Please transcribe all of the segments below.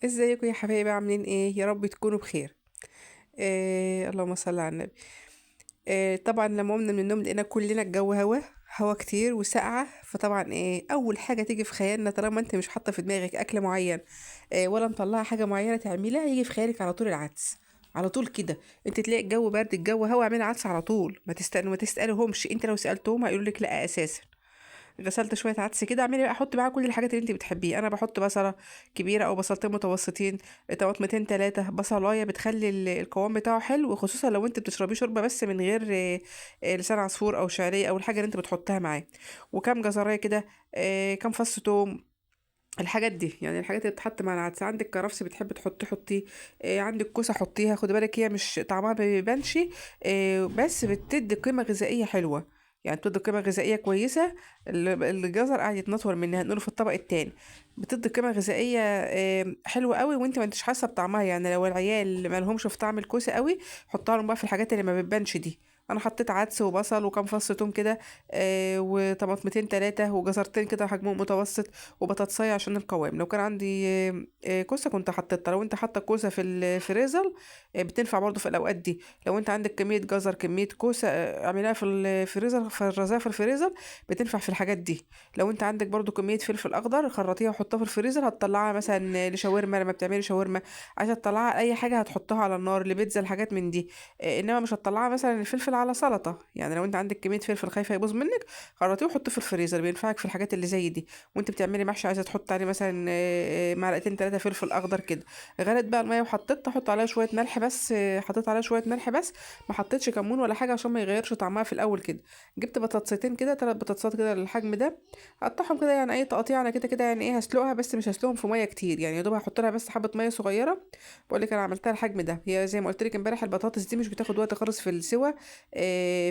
ازيكم يا حبايبي؟ عاملين ايه؟ يا رب تكونوا بخير. اللهم صل على النبي. طبعا لما قمنا من النوم لقينا كلنا الجو هوا هوا كتير وسقعه، فطبعا اول حاجة تيجي في خيالنا طالما انت مش حاطه في دماغك اكل معين ولا مطلعه حاجة معينة تعمليها، يجي في خيالك على طول العدس على طول كده. انت تلاقي الجو برد الجو هوا، اعملي عدس على طول، ما تسالهمش، انت لو سالتهم هيقولوا لك لا اساسا. غسلت شوية عدس كده، اعملي بقى حطي معاه كل الحاجات اللي انت بتحبيها. انا بحط بصله كبيرة او بصلتين متوسطين، طماطمتين 3، بصلايه بتخلي القوام بتاعه حلو، خصوصا لو انت بتشربيه شوربة بس من غير لسان عصفور او شعرية او الحاجة اللي انت بتحطها معاه، وكام جزرايه كده، كام فص توم، الحاجات دي يعني الحاجات اللي بتتحط مع العدس. عندك كرفس بتحب تحطيه حطيه، عندك كوسة حطيها، خدي بالك هي مش طعمها ما بيبانش، بس بتدي قيمة غذائية حلوة، يعني بتدي قيمة غذائية كويسة. الجزر قاعد يتنطور منها، نقوله في الطبق التاني، بتدي قيمة غذائية حلوة قوي وانت ما انتش حاسه بطعمها. يعني لو العيال ما لهمش في طعم الكوسه قوي حطها لهم بقى في الحاجات اللي ما بتبانش دي. انا حطيت عدس وبصل وكام فص توم كده، وطماطمتين 3 وجزرتين كده حجمهم متوسط، وبطاطسايه عشان القوام. لو كان عندي كوسة كنت حطيتها. لو انت حاطه كوسة في الفريزر، بتنفع برضو في الاوقات دي. لو انت عندك كمية جزر كمية كوسة، اعمليها في الفريزر، فرزيها في الفريزر، بتنفع في الحاجات دي. لو انت عندك برضو كمية فلفل اخضر خرطيها وحطها في الفريزر، هتطلعها مثلا لشاورما لما بتعملي شاورما، عايزه تطلعها اي حاجة هتحطها على النار، لبيتزا، الحاجات من دي. انما مش هتطلعها مثلا الفلفل على سلطة. يعني لو انت عندك كمية فلفل خايفة يبوظ منك خرطيه وحطيه في الفريزر، بينفعك في الحاجات اللي زي دي. وانت بتعملي محشي عايزه تحط عليه مثلا، معلقتين 3 فلفل اخضر كده. غلت بقى المية وحطيت، احط عليها شوية ملح بس، حطيت عليها شوية ملح بس، ما حطيتش كمون ولا حاجة عشان ما يغيرش طعمها في الاول كده. جبت بطاطستين كده، 3 بطاطسات كده للحجم ده، اقطعهم كده يعني اي تقطيع. انا كده كده يعني ايه هسلقها، بس مش هسلقهم في مية كتير، يعني يا دوب هحط لها بس حبه مية صغيرة. بقول لك انا عملتها الحجم ده، هي زي ما قلت لك امبارح البطاطس دي مش بتاخد وقت خالص في السوى،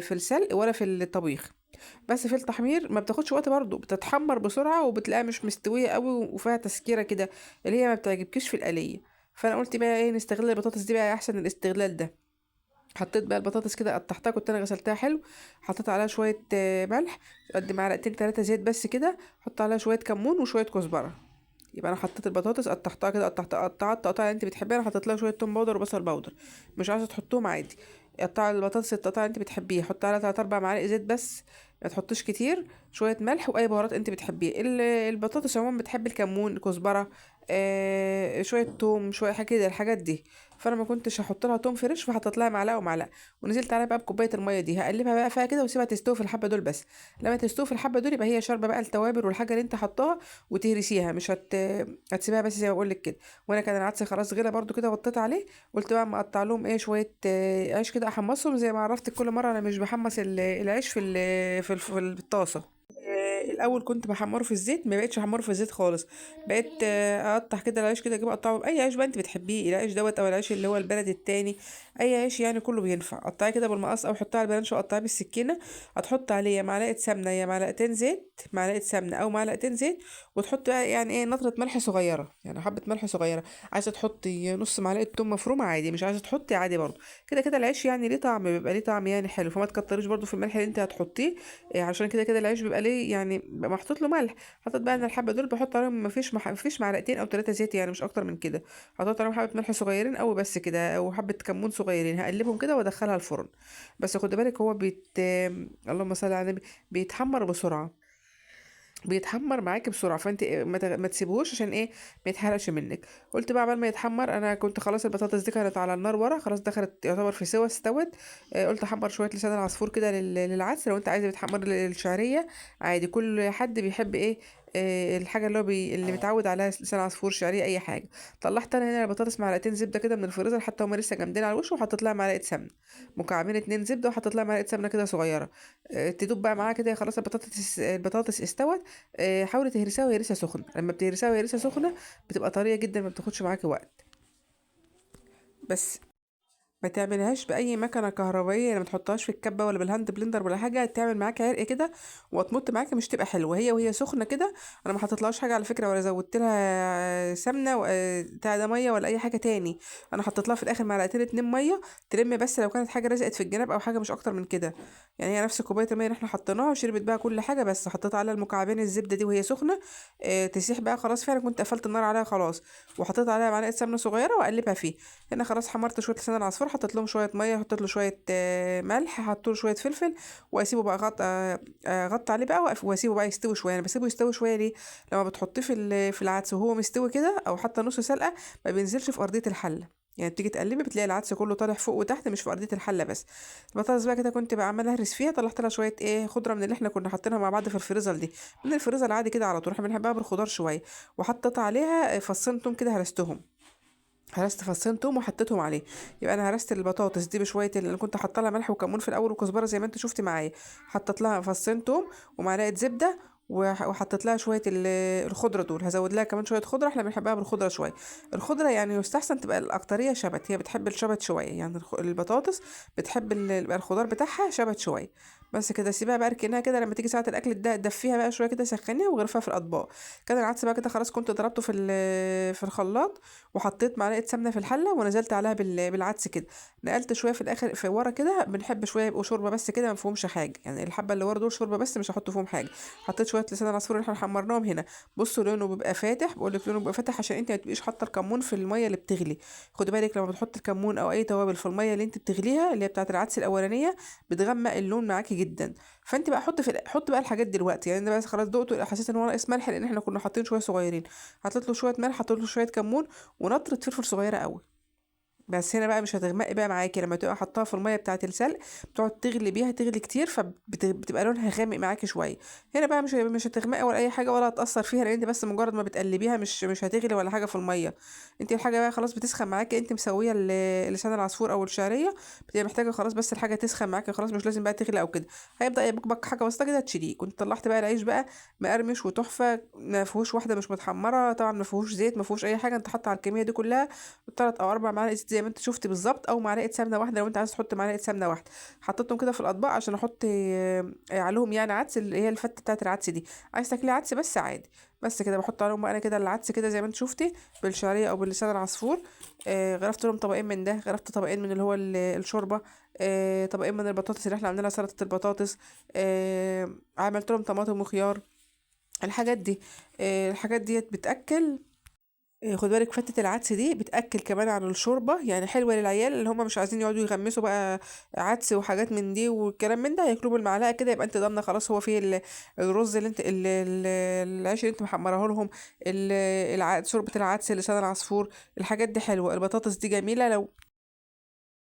في السلق ولا في الطبيخ، بس في التحمير ما بتاخدش وقت برضو، بتتحمر بسرعة وبتلاقيها مش مستوية قوي وفيها تسكيره كده اللي هي ما بتعجبكيش في القليه. فانا قلت بقى ايه، نستغل البطاطس دي بقى احسن الاستغلال ده. حطيت بقى البطاطس كده، قطعتها، كنت انا غسلتها حلو، حطيت عليها شوية ملح قد معلقتين 3 زيت بس كده، حط عليها شوية كمون وشوية كزبره. يبقى انا حطيت البطاطس قطعتها كده، قطعتها قطعت التقطيع اللي انت بتحبيها. انا حطيت لها شوية توم powder وبصل powder، مش عايزه تحطهم عادي. قطع البطاطس التقطيع اللي انت بتحبيه، حط عليها 3 4 معالق زيت بس، ما تحطيش كتير، شوية ملح واي بهارات انت بتحبيه. البطاطس عموما بتحب الكمون، الكزبره، شوية توم، شوية حاجة كده الحاجات دي. فانا ما كنتش هحط لها توم fresh، فحطيت لها معلقه ومعلقة، ونزلت عليها بقى بكوبايه المية دي، هقلبها بقى فيها كده واسيبها تستوي في الحبة دول بس. لما تستوي في الحبة دول يبقى هي شاربه بقى التوابل والحاجة اللي انت حطاها، وتهرسيها، مش هتسيبها بس زي ما بقول لك كده. وانا كان العدس خلاص غلى برده كده، وطيت عليه، قلت بقى اما اقطع لهم ايه شوية، عيش كده احمصهم زي ما عرفتك كل مرة. انا مش بحمص العيش في الطاسه. الاول كنت بحمره في الزيت، ما بقتش احمره في الزيت خالص، بقيت اقطع كده العيش كده، اجيب اقطعه باي عيش بقى انت بتحبيه، العيش دوت او العيش اللي هو البلدي التاني، اي عيش يعني كله بينفع. قطعية كده بالمقص او حطيه على البلانش وقطعيه بالسكينة. هتحط عليه معلقه سمنه يا معلقتين زيت، معلقه سمنه او معلقتين زيت، وتحط بقى يعني ايه نطره ملح صغيرة، يعني حبه ملح صغيرة. عايزه تحطي نص معلقه توم مفرومه عادي، مش عايزه تحطي عادي برضو. كده كده العيش يعني ليه طعم، بيبقى ليه طعم يعني حلو، فما تكتريش برضو في الملح اللي انت هتحطيه، عشان كده كده العيش بيبقى ليه يعني بيبقى محطوط له ملح. حطيت بقى انا الحبة دول بحط عليهم مفيش معلقتين او 3 زيت، يعني مش اكتر من كده. حطيت عليهم حبه ملح صغيرين قوي بس كده، او حبه كمون صغيرين، هقلبهم كده وادخلها الفرن. بس خد بالك هو اللهم صل على النبي، بيتحمر بسرعة، بيتحمر معاكي بسرعة، فانت ما تسيبهوش عشان ايه ما يتحرقش منك. قلت بقى عبال ما يتحمر، انا كنت خلاص البطاطس دي كانت على النار ورا خلاص، دخلت يعتبر في سوا، استوت. قلت احمر شوية لسان العصفور كده للعدس. لو انت عايزه بتحمر للشعريه عادي، كل حد بيحب ايه، الحاجة اللي هو اللي متعود عليها، لسان عصفور شعرية اي حاجة. طلعت انا هنا البطاطس معلقتين زبدة كده من الفريزر، حتى هما لسه جامدين على الوش، وحطيت لها معلقه سمنه، مكعبين 2 زبدة، وحطيت لها معلقه سمنه كده صغيرة، تدوب بقى معاها كده. خلاص البطاطس استوت. حاولي تهرسيها وهي لسه سخنة، لما بتهرسيها وهي لسه سخنة بتبقى طرية جدا، ما بتاخدش معاكي وقت. بس ما تعملهاش باي مكنه كهربائية، يعني ما تحطهاش في الكبه ولا بال hand blender ولا حاجة، تعمل معاك عرق كده وتمط معاك، مش تبقى حلوة هي وهي سخنة كده. انا ما حطيتلهاش حاجة على فكرة، ولا زودت لها سمنه بتاع ده مية ولا اي حاجة تاني. انا حطيت لها في الاخر معلقتين 2 مية تلم، بس لو كانت حاجة لزقت في الجناب او حاجة، مش اكتر من كده. يعني هي نفس كوباية المية اللي احنا حطيناها وشربت بقى كل حاجة، بس حطيت عليها المكعبين الزبدة دي وهي سخنة تسيح بقى خلاص. فعلا كنت قفلت النار عليها خلاص، وحطيت عليها معلقه سمنه صغيرة واقلبها فيه. هنا خلاص حمرت شوية لسان العصفور، حطيت لهم شوية مية، حطيت له شوية ملح، حطيت له شوية فلفل، واسيبه بقى غطى عليه بقى، واسيبه بقى يستوي شوية. انا بسيبه يستوي شوية ليه؟ لما بتحطيه في العدس وهو مستوي كده او حتى نص سلقه ما بينزلش في ارضية الحلة، يعني بتيجي تقلبي بتلاقي العدس كله طالع فوق وتحت، مش في ارضية الحلة بس. البطاطس بقى كده كنت بقى عماله اهرس فيها، طلعت لها شوية ايه خضرة من اللي احنا كنا حاطينها مع بعض في الفريزر دي، من الفريزر عادي كده على طول، احنا بنحبها بالخضار شوية. وحطيت عليها فصين توم كده، هرستهم، هرست فصين توم وحطيتهم عليه. يبقى انا هرست البطاطس دي بشوية اللي كنت حاطه لها ملح وكمون في الاول وكزبره زي ما انت شفت معايا، حطيت لها فصين توم ومعلقة زبدة، وحطيت لها شوية الخضرة دول. هزود لها كمان شوية خضرة، احنا بنحبها بالخضره شوية. الخضرة يعني يستحسن تبقى الاكترية شبت، هي بتحب الشبت شوية، يعني البطاطس بتحب يبقى الخضار بتاعها شبت شوية بس كده. سيبها بقى اركنها كده، لما تيجي ساعة الاكل دفيها بقى شوية كده، سخنيها وغرفها في الاطباق. كان العدس بقى كده خلاص كنت ضربته في الخلاط، وحطيت معلقه سمنه في الحلة ونزلت عليها بالعدس كده. نقلت شوية في الاخر في ورا كده، بنحب شوية يبقوا شوربة بس كده ما فيهمش حاجة، يعني الحبة اللي ورا دول شوربة بس مش هحط فيهم حاجة. حطيت شوية لسان العصفور اللي احنا حمرناهم هنا، بصوا لونه بيبقى فاتح، بقول لك لونه بيبقى فاتح عشان انت ما تبقيش حاطه الكمون في المية اللي بتغلي. خدي بالك لما بتحط الكمون او اي توابل في المية اللي انت بتغليها اللي هي بتاعه العدس الاولانية بتغمق اللون معاكي جدا. فانت بقى حط بقى الحاجات دلوقتي، يعني انا بس خلاص دقته حسيت ان هو ناقص ملح، لان احنا كنا حاطين شوية صغيرين، حطيت له شوية ملح، حطيت له شوية كمون ونطره فلفل صغيرة قوي بس. هنا بقى مش هتغمقي بقى معاكي لما تبقى حطاها في المية بتاعه السلق، بتقعد تغلي بيها تغلي كتير، فبتبقى لونها غامق معاكي شوية. هنا بقى مش هتغمقي ولا اي حاجة ولا هتاثر فيها، لان انت بس مجرد ما بتقلبيها مش هتغلي ولا حاجة في المية. انت الحاجة بقى خلاص بتسخن معاكي، انت مسويه لسان العصفور او الشعرية، بتبقى محتاجه خلاص بس الحاجة تسخن معاكي خلاص، مش لازم بقى تغلي او كده. هيبدا يبقبق حاجة بسيطة كده تشيليه. كنت طلعت بقى العيش بقى مقرمش وتحفه، ما فيهوش واحدة مش متحمره طبعا، ما فيهوش زيت، ما فيهوش اي حاجة. انت حاطه على الكمية دي كلها 3 او 4 معالق زيت زي ما انت شفت بالظبط، او معلقه سمنه واحدة لو انت عايز تحط معلقه سمنه واحدة. حطيتهم كده في الاطباق عشان احط عليهم يعني عدس، اللي هي الفته بتاعه العدس دي. عايز تاكلي عدس بس عادي، بس كده بحط عليهم بقى انا كده العدس كده زي ما انت شفتي بالشعريه او باللسان العصفور. غرفت لهم طبقين من ده، غرفت طبقين من اللي هو الشوربة، طبقين من البطاطس اللي احنا عاملينها سلطة البطاطس، عملت لهم طماطم وخيار. الحاجات دي الحاجات ديت بتاكل. خد بالك فتة العدس دي بتأكل كمان عن الشوربة، يعني حلوة للعيال اللي هم مش عايزين يقعدوا يغمسوا بقى عدس وحاجات من دي والكلام من ده، هياكلوه بالمعلقة كده، يبقى انت ضامنة خلاص هو فيه الرز اللي انت العيش اللي انت محمرة لهم، شوربة العدس، لسان العصفور، الحاجات دي حلوة. البطاطس دي جميلة لو